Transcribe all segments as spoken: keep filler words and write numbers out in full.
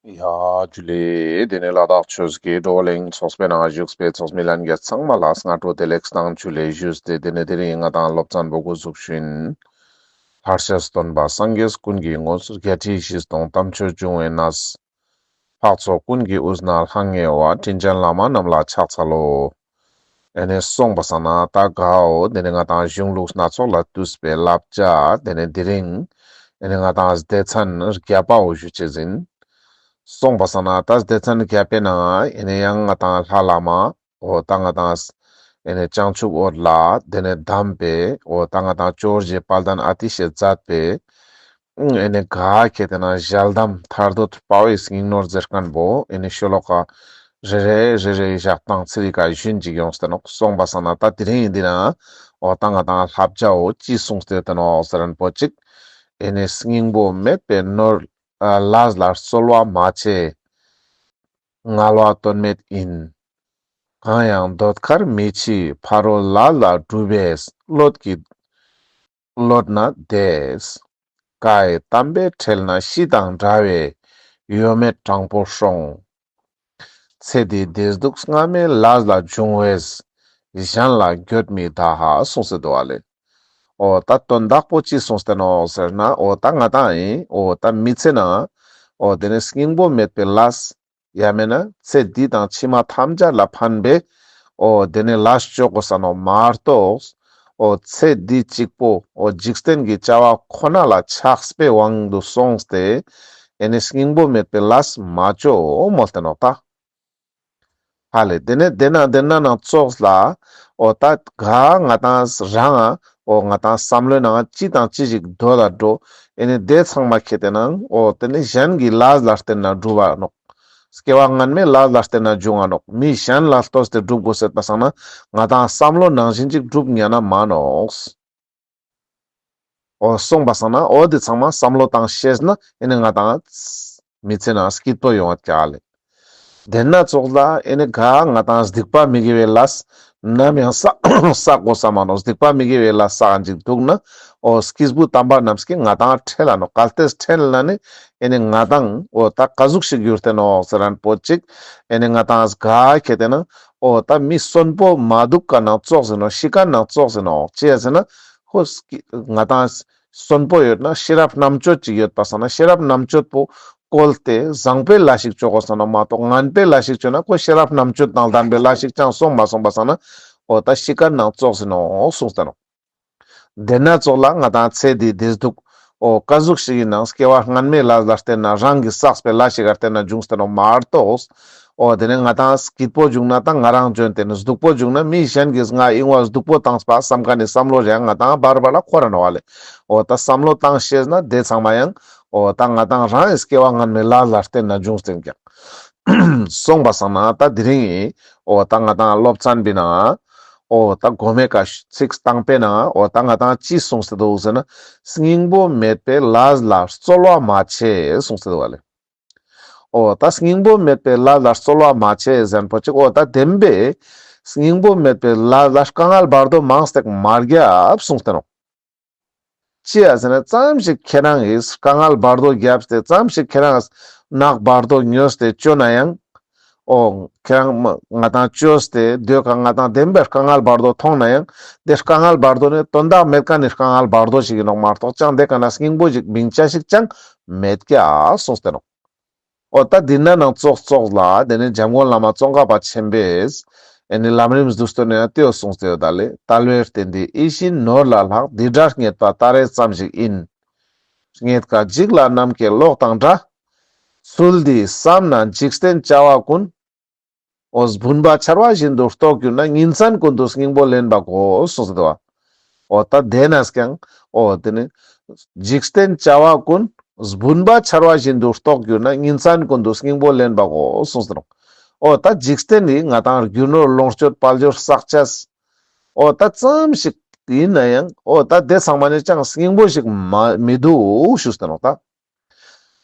ཡ་ཇུ་ལེ། དེ་ནས་ལ་དྭགས་ཆོས་ཀྱི་བགྲོ་གླེང་ཚོགས་པའི་ནང་བཞུགས་པའི་ཚོགས་མི་ལྷན་རྒྱས་ཚང་མ་ལ་སྔ་དྲོ་བདེ་ལེགས་དང་ཇུ་ལེ་ཞུས་ཏེ། དེ་ནས་དེ་རིང་ང་དང་སློབ་ཚན་པོ་འགོ་འཛུགས་ཞུ་ཡིན། ལྷར་བཅས་སྟོན་པ་སངས་རྒྱས་ཀུན་གྱི་དངོས། བརྒྱད་ཁྲི་བཞི་སྟོང་དམ་ཆོས་འབྱུང་བའི་གནས། འཕགས་ཚོགས་ཀུན་གྱི་དབུས་ན་ལྷང་ངེ་བ། དྲིན་ཅན་བླ་མ་རྣམས་ལ་ཕྱག་འཚལ་ལོ། ཨེ་ནེ་སོང་པ་སང་ན་ད་གའོ་དེ་ནས་ང་དང་གཞུང་ལུགས་སྣ་ཚོགས་ལས་བཏུས་པའི་བསླབ་བྱ་དེ་ནས་དེ་རིང་ཨེ་ནེ་ང་དང་སྡེ་ཚན་བརྒྱ་པའོ་ཞུ་ཅེས་ཡིན། སོང་པ་སང་ན་ད་སྡེ་ཚན་བརྒྱ་པའི་ནང་ཨེ་ནེ་ཡང་ང་དང་ལྷ་བླ་མ་འོ་ད་ང་དང་ཨེ་ནེ་བྱང་ཆུབ་འོད་ལ་དེ་ནས་གདམས་པའི་འོ་ད་ང་དང་ཇོ་བོ་རྗེ་དཔལ་ལྡན་ཨ་ཏི་ཤས་མཛད་པའི་ཨེ་ནེ་ག་ཁེ་ཏེ་ན་ཞལ་གདམས་ཐར་འདོད་དཔའ་བོའི་སྙིང་ནོར་ཟེར་མཁན་པོ་ཨེ་ནེ་ཤོ་ལོ་ཀ་རེ་རེ་རེ་རེ་བཞག་སྟངས་ཚིག་རི་ཀ་ཞུན་ཅིག་ཡོངས་ཏེ་ནོག། སོང་པ་སང་ན་ད་དེ་རིང་འདི་ན་འོ་ད་ང་དང་བསླབ་བྱའོ་ཅི་གསུངས་ཏེ་ཡོད་ནོག་ཟེར་ན་པོ་ཅིག་ཨེ་ནེ་སྙིང་པོ་མེད་པའི་ནོར་ཨ་ལས་ལ་རྩོལ་བ་མ་བྱེད། ངལ་བ་དོན་མེད་ཡིན། གང་ཡང་འདོད་ཁར་མི་མཆིས། ཕ་རོལ་ལས་ལ་སྒྲུབ་པའི་བློ་གྱིས་གློད་ན་བདེ། སྐྱེས་དམ་པས་ཁྲེལ་ན་ཤི་དང་འདྲ་བའི། གཡོ་མེད་དྲང་པོར་སྲོང་། ཚེ་འདིའི་བདེ་སྡུག་སྔ་མའི་ལས་ལ་འབྱུང་བས། གཞན་ལ་འགྱོད་མི་གདའ། གསུངས་ཏེ་འདུག་པ་ལེ། འོ་ད་དོན་དག་པོ་ཅི་གསུངས་ཏེ་ནོག་ཟེར་ན་འོ་ད་ང་དང་ཨིན་འོ་ད་མི་ཚེ་ནང་འོ་དེ་ནས་སྙིང་པོ་མེད་པའི་ལས་ཡང་མེད་ན་ཚེ་འདི་དང་ཕྱི་མ་ཐམས་ཅད་ལ་ཕན་པའི་འོ་དེ་ནས་ལས་ཅོ་དགོས་ས་ནོག་མ་གཏོགས་འོ་ཚེ་འདི་གཅིག་པོ་འོ་འཇིག་རྟེན་གྱི་བྱ་བ་ཁོ་ན་ལ་ཆགས་པའི་དབང་དུ་སོང་སྟེ་ཨེ་ནེ་སྙིང་པོ་མེད་པའི་ལས་མ་ཅོ་མོལ་ཏེ་ནོག་ད། ཧ་ལེ་དེ་ནས་དེ་ན་དེ་ན་ནང་ཙོགས་ལ་འོ་ད་ག་ང་དང་རང་ང་འོ་ང་དང་བསམ་བློའི་ནང་ཅི་དང་ཅི་ཞིག་འདོད་ལ་འགྲོ་ཨེ་ནེ་དེ་ཚང་མ་ཁེ་ཏེ་ནང་འོ་དེ་ནས་གཞན་གྱི་ལས་ལ་བརྟེན་ན་འགྲུབ་བ་ནོག། སྐྱེ་བ་སྔན་མའི་ལས་ལ་བརྟེན་ན་འབྱུང་ང་ནོག། མི་གཞན་ལ་ལྟོས་ཏེ་སྒྲུབ་དགོས་ཟེར་པ་སང་ན་ང་དང་བསམ་བློ་ནང་བཞིན་ཅིག་སྒྲུབ་ཉན་ན་མ་ནོག། འོ་སོང་པ་སང་ན་འོ་དེ་ཚང་མ་བསམ་བློ་བཏང་ཤེས་ན་ཨེ་ནེ་ང་དང་མི་ཚེ་ནང་སྐྱིད་པོ་ཡོང་བ་ཀྱག་ལེ། དེ་ན་ཙོགས་ལ་ཨེ་ནེ་ག་ང་དང་སྡིག་པ་མི་དགེ་བའི་ལས་ནམ་ཡང་བསགས་བསགས་དགོས་ས་མ་ནོག། སྡིག་པ་མི་དགེ་བའི་ལས་བསགས་ཅིག་འདུག་ན་འོ་སྐྱེས་བུ་དམ་པ་རྣམས་ཀྱིས་ང་དང་ཁྲེལ་ལ་ནོག། གལ་ཏེ་ཁྲེལ་ན་ནི་ཨེ་ནེ་ང་དང་འོ་ད་ག་ཟུག་ཞིག་གྱུར་ཏེ་ནོག་ཟེར་ན་པོ་ཅིག་ཨེ་ནེ་ང་དང་ག་ཁེ་ཏེ་ན་འོ་ད་མི་གསོན་པོ་མ་འདུག་ག་ནང་ཙོགས་ཟེར་ནོག། ཤི་ཀ་ནང་ཙོགས་ཟེར་ནོག། ཅི་ཡ་ཟེར་ན་ཁོ་སྐྱེ་ང་དང་གསོན་པོ་ཡོད་ན་ཤེས་རབ་རྣམ་དཔྱོད་ཅིག་ཡོད་པ་སང་ན་ཤེས་རབ་རྣམ་དཔྱོད་པོ་བཀོལ་ཏེ་བཟང་པོའི་ལས་ཤིག་ཅོ་དགོས་ས་ན་མ་གཏོགས་ངན་པའི་ལས་ཤིག་ཅོ་ན་ཁོ་ཤེས་རབ་རྣམ་དཔྱོད་དང་ལྡན་པའི་ལས་ཤིག་ཅང་སོང་མ་སོང་པ་སང་ན་འོ་ད་ཤི་ཀ་ནང་ཙོགས་ཟེར་ནོག་གསུངས་ཏེ་ནོག། དེ་ན་ཙོགས་ལ་ང་དང་ཚེ་འདིའི་བདེ་སྡུག་འོ་ག་ཟུག་ཞིག་ཡིན་ནང་སྐྱེ་བ་སྔན་མའི་ལས་ལ་བརྟེན་ན་རང་གི་བསགས་པའི་ལས་ཤིག་ག་བརྟེན་ན་འབྱུང་སྟེ་ནོག་མ་གཏོགས། འོ་དེ་ནས་ང་དང་སྐྱིད་པོ་བྱུང་ན་ད་ང་རང་འཇོན་ཏེ་ནི་སྡུག་པོ་བྱུང་ན་མི་གཞན་གྱིས་ང་ཨིན་བ་སྡུག་པོ་བཏང་པ་བསམ་མཁན་ནི་བསམ་བློ་རེ་ང་དང་བར་བར་ལ་འཁོར་ར་ནོག་པ་ལེ། འོ་ད་བསམ་བློ་བཏང་ཤེས་ན་དེ་ཚང་མ་ཡང་འོ་ད་ང་དང་རང་གི་སྐྱེ་བ་སྔན་མའི་ལས་ལ་བརྟེན་ན་འབྱུང་སྟེ་ཀྱག། སོང་པ་སང་ན་ད་དེ་རིང་ངི་འོ་ད་ང་དང་སློབ་ཚན་པའི་ནང་འོ་ད་གོ་མའི་ཀ་ཚིག་དང་པོའི་ནང་འོ་ད་ང་དང་ཅི་གསུངས་ཏེ་འདུག་ཟེར་ན་སྙིང་པོ་མེད་པའི་ལས་ལ་རྩོལ་བ་མ་བྱེད་གསུངས་ཏེ་འདུག་པ་ལེ། འོ་ད་སྙིང་པོ་མེད་པའི་ལས་ལ་རྩོལ་བ་མ་བྱེད་ཟེར་ན་པོ་ཅིག་འོ་ད་བདེན་པའི་སྙིང་པོ་མེད་པའི་ལས་ལ་དཀའ་ངལ་བར་དོ་མང་སྟེ་མ་རྒྱབ་གསུངས་ཏེ་ནོག། ཅི་ཡ་ཟེར་ན་ཙམ་ཞིག་ཁྱེད་རང་གིས་དཀའ་ངལ་བར་དོ་བརྒྱབ་སྟེ་ཙམ་ཞིག་ཁྱེད་རང་ནག་བར་དོ་ཉོས་ཏེ་ཅོ་ན་ཡང་འོ་ཁྱེད་རང་ང་དང་ཅོས་ཏེ་སྡོད་ཀ་ང་དང་བདེན་པའི་དཀའ་ངལ་བར་དོ་མཐོང་ན་ཡང་དེ་དཀའ་ངལ་བར་དོ་ནི་དོན་དག་མེད་མཁན་ནི་དཀའ་ངལ་བར་དོ་ཞིག་ཡིན་ནོག་མ་གཏོགས་ཅང་དེ་ཀ་ན་སྙིང་པོ་ཞིག་བིང་ཆ་ཞིག་ཅང་མེད་ཀྱག་གསུངས་ཏེ་ནོག། འོ་ད་འདི་ན་ནང་ཙོགས་ཙོགས་ལ་དེ་ནས་འཇམ་མགོན་བླ་མ་ཙོང་ཁ་པ་ཆེན་པོས་ཨེ་ནི་ལམ་རིམ་བསྡུས་དོན་ཡང་དེའོ་གསུངས་ཏེ་ཡོད་ད་ལེ། དལ་བའི་རྟེན་འདི་ཡིད་བཞིན་ནོར་ལས་ལྷག། འདི་འདྲ་རྙེད་པ་ད་རེས་ཙམ་ཞིག་ཡིན། རྙེད་དཀའ་འཇིག་སླ་ནམ་མཁའི་གློག་དང་འདྲ། ཚུལ་འདི་བསམ་ན་འཇིག་རྟེན་བྱ་བ་ཀུན། འོ་སྦུན་པ་འཕྱར་བ་བཞིན་དུ་རྟོགས་གྱུར་ན། ཉིན་མཚན་ཀུན་ཏུ་སྙིང་པོ་ལེན་པ་དགོས་གསུངས་ཏེ་འདུག་པ། འོ་ད་དེ་ནས་ཀྱང་འོ་དེ་ནི་འཇིག་རྟེན་བྱ་བ་ཀུན། སྦུན་པ་འཕྱར་བ་བཞིན་དུ་རྟོགས་གྱུར་ན། ཉིན་མཚན་ཀུན་ཏུ་སྙིང་པོ་ལེན་པ་དགོས་གསུངས་ཏེ་ནོག། འོ་ད་འཇིག་རྟེན་ནི་ང་དང་རྒྱུ་ནོར་ལོངས་སྤྱོད་དཔལ་འབྱོར་བསགས་ཆས་འོ་ད་ཙམ་ཞིག་ཡིན་ན་ཡང་འོ་ད་དེ་ཚང་མ་ནི་ཅང་སྙིང་པོ་ཞིག་མ་མི་འདུག་ཞུས་ཏེ་ནོག་ད།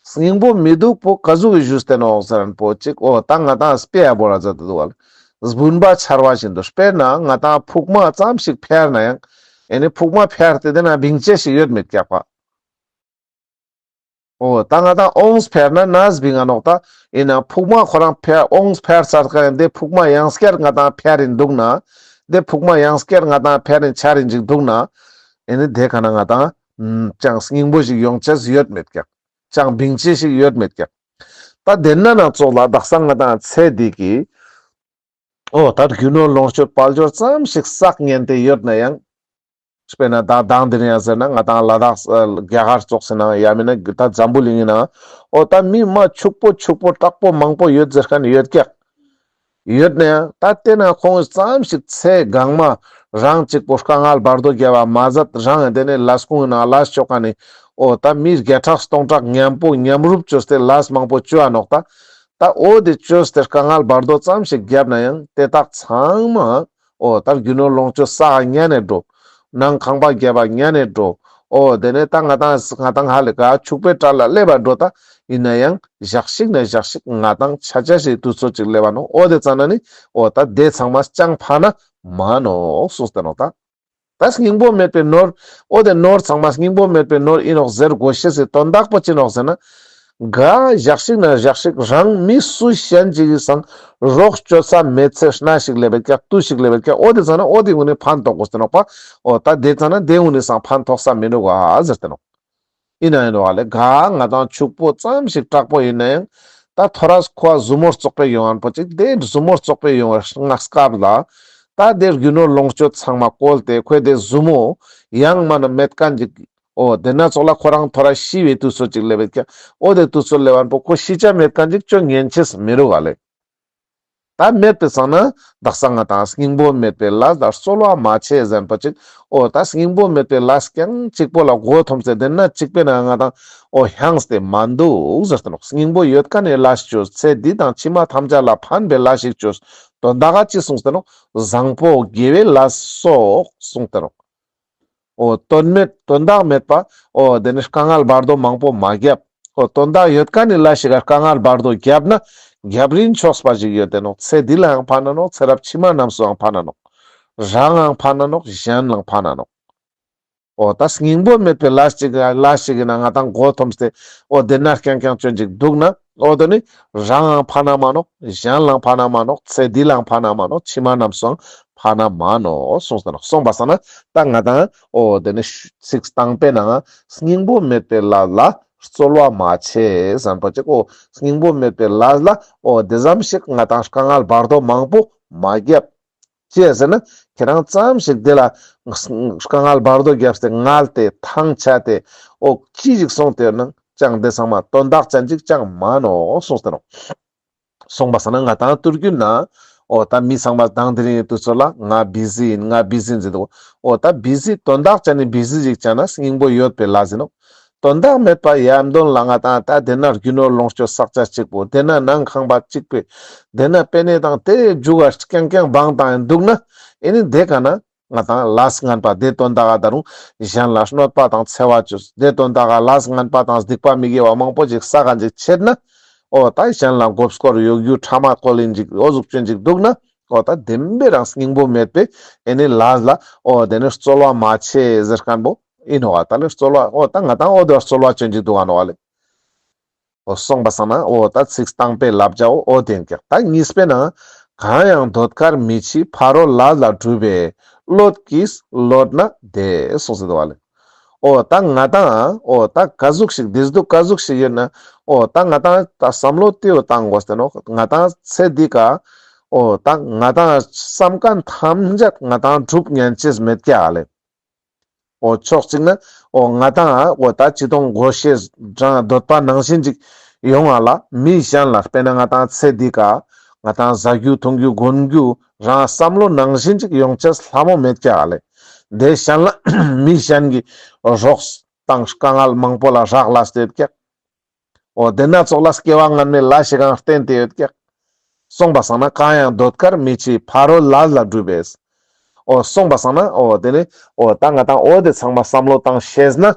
སྙིང་པོ་མི་འདུག་པོ་ག་ཟུག་གི་ཞུས་ཏེ་ནོག་ཟེར་ན་པོ་ཅིག་འོ་ད་ང་དང་དཔེ་ཡ་བོར་ར་མཛད་དེ་འདུག་པ་ལེ། སྦུན་པ་འཕྱར་བ་བཞིན་དུ་དཔེར་ན་ང་དང་ཕུག་མ་ཙམ་ཞིག་འཕྱར་ན་ཡང་ཨེ་ནི་ཕུག་མ་འཕྱར་ཏེ་དེ་ན་བིང་ཆ་ཞིག་ཡོད་མེད་ཀྱག་པ། འོ་ད་ང་དང་འོངས་ཕེར་ན་ནས་བིང་ང་ནོག་ད། ཡིན་ན་ཕུག་མ་ཁོ་རང་ཕེར་འོངས་ཕེར་ཚར་ཀ་ཡིན་དེ་ཕུག་མ་ཡང་སྐྱར་ང་དང་ཕེར་ཡིན་འདུག་ན། དེ་ཕུག་མ་ཡང་སྐྱར་ང་དང་ཕེར་ཡིན་ཆར་ཡིན་ཅིག་འདུག་ན། ཨེ་ནི་དེ་ཁ་ན་ང་དང་ཅང་སྙིང་པོ་ཞིག་ཡོང་ཅེས་ཡོད་མེད་ཀྱག་ཅང་བིང་ཅེས་ཞིག་ཡོད་མེད་ཀྱག་ད་དེ་ན་ན་ཙོགས་ལ་དག་ས་ང་དང་ཚེ་འདི་གི་འོ་ད་རྒྱུ་ནོར་ལོངས་སྤྱོད་དཔལ་འབྱོར་ཙམ་ཞིག་བསགས་ཉན་ཏེ་ཡོད་ན་ཡང་། དཔེར་ན་ད་དང་དེ་རིང་ཡང་ཟེར་ན་ང་དང་ལ་དྭགས་རྒྱ་གར་ཙོགས་ཟེར་ན་ཡང་མིན་ན་ད་འཛམ་བུ་གླིང་ཡིན་ན་འོ་ད་མི་མ་ཕྱུག་པོ་ཕྱུག་པོ་དྲག་པོ་མང་པོ་ཡོད་ཟེར་མཁན་ཡོད་ཀྱག་ཡོད་ན་ཡང་ད་དེ་ན་ཁོང་ཙམ་ཞིག་ཚེ་གང་མ་རང་གཅིག་པོ་དཀའ་ངལ་བར་དོ་རྒྱབ་པ་མ་ཟད་རང་དེ་ནས་ལས་ཁུངས་ཡིན་ན་ལས་ཆོག་མཁན་ནི་འོ་ད་མི་བརྒྱ་ཕྲག་སྟོང་ཕྲག་མཉམ་པོ་མཉམ་རུབ་བཅོས་ཏེ་ལས་མང་པོ་བཅོ་ཡ་ནོག་ད། ད་འོ་དེ་བཅོས་ཏེ་དཀའ་ངལ་བར་དོ་ཙམ་ཞིག་བརྒྱབ་ན་ཡང་དེ་དག་ཚང་མ་འོ་ད་རྒྱུ་ནོར་ལོངས་སྤྱོད་བསགས་ཉན་ནས་འགྲོ། ནང་ཁང་པ་བརྒྱབ་པ་ཉན་ནས་འགྲོ། འོ་དེ་ནས་ད་ང་དང་ང་དང་ཧ་ལས་ཀ་ཕྱུག་པོའི་གྲལ་ལ་སླེབས་པ་འགྲོ་ད། ཡིན་ན་ཡང་ཞག་ཞིག་ན་ཞག་ཞིག་ང་དང་ཆ་ཆ་ཞིག་དུས་ཚོད་ཅིག་སླེབས་པ་ནོག་འོ་དེ་ཙ་ན་ནི་འོ་ད་དེ་ཚང་མ་ཅང་ཕན་ན་མ་ནོག་གསུངས་ཏེ་ནོག་ད། ད་སྙིང་པོ་མེད་པའི་ནོར། འོ་དེ་ནོར་ཚང་མ་སྙིང་པོ་མེད་པའི་ནོར་ཡིན་ནོག་ཟེར་དགོས་ཤེས་སི་དོན་དག་པོ་ཅི་ནོག་ཟེར་ན། ག་ཞག་ཞིག་ན་ཞག་ཞིག་རང་མི་སུ་གཞན་ཅིག་གི་སང་རོགས་བཅོ་ས་མེད་ཚེ་ན་ཞིག་ལེབ་བད་ཀྱག་དུས་ཞིག་ལེབ་བད་ཀྱག་འོ་དེ་ཙ་ན་འོ་དེ་གུན་ནི་ཕན་ཐོགས་དགོས་ཏེ་ནོག་པ། འོ་ད་དེ་ཙ་ན་དེ་གུན་ནི་སང་ཕན་ཐོགས་ས་མི་འདུག་ག་ཟེར་ཏེ་ནོག་ཡིན་ན་ཡིན་ནོག་ལེ་ག་ང་དང་ཕྱུག་པོ་ཙམ་ཞིག་དྲག་པོ་ཡིན་ན་ཡང་། ད་ཐོ་རས་ཁོ་ཟུར་མོ་བཙོག་པོ་ཡོང་ངན་པོ་ཅིག་དེ་ཟུར་མོ་བཙོག་པོ་ཡོང་བའི་སྔ་སྐབས་ལ། ད་དེ་རྒྱུ་ནོར་ལོངས་སྤྱོད་ཚང་མ་བཀོལ་ཏེ་ཁོས་དེ་ཟུར་མོ་ཡང་མ་ན་མེད་མཁན་ཅིག་འོ་དེ་ན་ཙོགས་ལ་ཁོ་རང་ཐོ་རས་ཤི་བའི་དུས་ཚོད་ཅིག་ལེབ་བད་ཀྱག་འོ་དེ་དུས་ཚོད་ལེབ་མཁན་པོ་ཁོ་ཤི་ཆ་མེད་མཁན་ཅིག་ཅོ་ཉན་ཅེས་མི་རུག་ག་ལེ། ད་མེད་པའི་སང་ན་དག་ས་ང་དང་སྙིང་པོ་མེད་པའི་ལས་ལ་རྩོལ་བ་མ་བྱེད་ཟེར་མཁན་པོ་ཅིག་འོ་ད་སྙིང་པོ་མེད་པའི་ལས་ཀྱང་གཅིག་པོ་ལ་མགོ་འཐོམས་ཏེ་དེ་ན་གཅིག་པའི་ནང་ང་དང་འོ་ཧང་སྟེ་མ་འདུག་ཟེར་ཏེ་ནོག་སྙིང་པོ་ཡོད་མཁན་ནི་ལས་བཅོས། ཚེ་འདི་དང་ཕྱི་མ་ཐམས་ཅད་ལ་ཕན་པའི་ལས་ཤིག་བཅོས། དོན་དག་ག་ཅི་གསུངས་ཏེ་ནོག་བཟང་པོ་དགེ་བའི་ལས་སོགས་གསུངས་ཏེ་ནོག་འོ་དོན་མེད་དོན་དག་མེད་པ། འོ་དེ་ནི་དཀའ་ངལ་བར་དོ་མང་པོ་མ་བརྒྱབ། འོ་དོན་དག་ཡོད་མཁན་ནི་ལས་ཤིག་ག་དཀའ་ངལ་བར་དོ་བརྒྱབ་ན་རྒྱབ་རིན་ཆོག་པ་ཞིག་ཡོད་དེ་ནོག་ཚེ་འདི་ལའང་ཕན་ན་ནོག་ཚེ་རབས་ཕྱི་མ་རྣམས་སུའང་ཕན་ན་ནོག་རང་ངང་ཕན་ན་ནོག་གཞན་ལའང་ཕན་ན་ནོག་འོ་ད་སྙིང་པོ་མེད་པའི་ལས་ཅིག་ལས་ཅིག་ཡིན་ན་ང་དང་མགོ་འཐོམས་ཏེ་འོ་དེ་ན་རྐྱང་རྐྱང་ཅོ་ཅིག་འདུག་ན། འོ་དེ་ནི་རང་ངང་ཕན་ན་མ་ནོག་གཞན་ལའང་ཕན་ན་མ་ནོག་ཚེ་འདི་ལའང་ཕན་ན་མ་ནོག་ཕྱི་མ་རྣམས་སུའང་ཕན་ན་མ་ནོག་གསུངས་ཏེ་ནོག་སོང་པ་སང་ན་ད་ང་དང་འོ་དེ་ནི་ཚིག་དང་པོའི་ནང་སྙིང་པོ་མེད་པའི་ལས་ལ་རྩོལ་བ་མ་བྱེད་ཟེར་མཁན་པོ་ཅིག་འོ་སྙིང་པོ་མེད་པའི་ལས་ལ་འོ་དེ་ཙམ་ཞིག་ང་དང་དཀའ་ངལ་བར་དོ་མང་པོ་མ་བརྒྱབ། ཅི་ཟེར་ན་ཁྱེད་རང་ཙམ་ཞིག་དེ་ལ་དཀའ་ངལ་བར་དོ་བརྒྱབ་སྟེ་ངལ་ཏེ་ཐང་ཆད་དེ་འོ་ཅི་ཞིག་སོང་སྟེ་ཡོད་ན་ཅང་དེ་ཚང་མ་དོན་དག་ཅན་ཅིག་ཅང་མ་ནོག་གསུངས་ཏེ་ནོག་སོང་པ་སང་ན་ང་དང་ཐུར་རྒྱུད་ན་འོ་ད་མི་ཚང་མ་དང་དེ་རིང་དུས་ཚོད་ལ་ང་བི་ཟི་ཡིན་ང་བི་ཟི་ཡིན་ཟེར་དུག་འོ་ད་བི་ཟི་དོན་དག་ཅན་ནི་བི་ཟི་ཞིག་ཅན་ན་སྙིང་པོ་ཡོད་པའི་ལས་ཡིན་ནོག་དོན་དག་མེད་པ་ཡར་འདོན་ལ་ང་དང་ད་དེ་ན་རྒྱུ་ནོར་ལོངས་སྤྱོད་བསགས་ཆ་གཅིག་པོ་དེ་ན་ནང་ཁང་པ་གཅིག་པོ་དེ་ན་པེ་ནེ་དང་དེ་རྒྱུ་ག་རྐྱང་རྐྱང་བང་དང་འདུག་ན་ཨེ་ནི་དེ་ག་ན་ང་དང་ལས་ངན་པ་དེ་དོན་དག་ག་ད་རུང་གཞན་ལ་གནོད་པ་དང་འཚེ་བ་བཅོས། དེ་དོན་དག་ག་ལས་ངན་པ་དང་སྡིག་པ་མི་དགེ་བ་མང་པོ་ཅིག་བསགས་མཁན་ཅིག་ཆེད་ན་འོ་ད་གཞན་ལ་མགོ་སྐོར་གཡོ་སྒྱུ་ཕྲ་མ་བཀོལ་ཡིན་ཅིག་འོ་ཟུག་ཅན་ཅིག་འདུག་ན་འོ་ད་བདེན་པའི་རང་སྙིང་པོ་མེད་པའི་ཨེ་ནི་ལས་ལ་འོ་དེ་ནི་རྩོལ་བ་མ་བྱེད་ཟེར་མཁན་པོ་ཡིན་ནོག་ད་ལེ་རྩོལ་བ་འོ་ད་ང་དང་འོ་དེ་རྩོལ་བ་ཅན་ཅིག་འདུག་ག་ནོག་ལེ། འོ་སོང་པ་སང་ན་འོ་ད་ཚིག་དང་པོའི་བསླབ་བྱའོ་འོ་དེ་ཡིན་ཀྱག་ད་གཉིས་པའི་ནང་གང་ཡང་འདོད་ཁར་མི་མཆིས་ཕ་རོལ་ལས་ལ་སྒྲུབ་པའི་བློ་གིས་བློ་ན་དེ་གསུངས་ཟེར་དུག་ལེ། འོ་ད་ང་དང་འོ་ད་ག་ཟུག་ཞིག་བདེ་སྡུག་ག་ཟུག་ཞིག་ཡོད་ན་འོ་ད་ང་དང་ད་བསམ་བློ་དེའོ་བཏང་དགོས་ཏེ་ནོག་ང་དང་ཚེ་འདི་ཀ་འོ་ད་ང་དང་བསམ་མཁན་ཐམས་ཅད་ང་དང་འགྲུབ་ཉན་ཅེས་མེད་ཀྱག་ལེ། འོ་ཕྱོགས་གཅིག་ན་འོ་ང་དང་འོ་ད་ཅི་དང་དགོས་ཤེས་རང་འདོད་པ་ནང་བཞིན་ཅིག་ཡོང་བ་ལ་མི་གཞན་ལ་དཔེར་ན་ང་དང་ཚེ་འདི་ཀ་ང་དང་ཟ་རྒྱུ་འཐུང་རྒྱུ་གོན་རྒྱུ་རང་བསམ་བློ་ནང་བཞིན་ཅིག་ཡོང་ཅེས་ལྷ་མོ་མེད་ཀྱག་ལེ། དེ་གཞན་ལ་མི་གཞན་གྱི་རོགས་དང་དཀའ་ངལ་མང་པོ་ལ་རག་ལས་ཏེ་ཡོད་ཀྱག་འོ་དེ་ན་ཙོགས་ལ་སྐྱེ་བ་སྔན་མའི་ལས་ཤིག་གང་བརྟེན་ཏེ་ཡོད་ཀྱག་སོང་པ་སང་ན་གང་ཡང་འདོད་ཁར་མི་མཆིས་ཕ་རོལ་ལས་ལ་སྒྲུབ་པས། འོ་སོང་པ་སང་ན་འོ་དེ་ནི་འོ་ད་ང་དང་འོ་དེ་ཚང་མ་བསམ་བློ་བཏང་ཤེས་ན་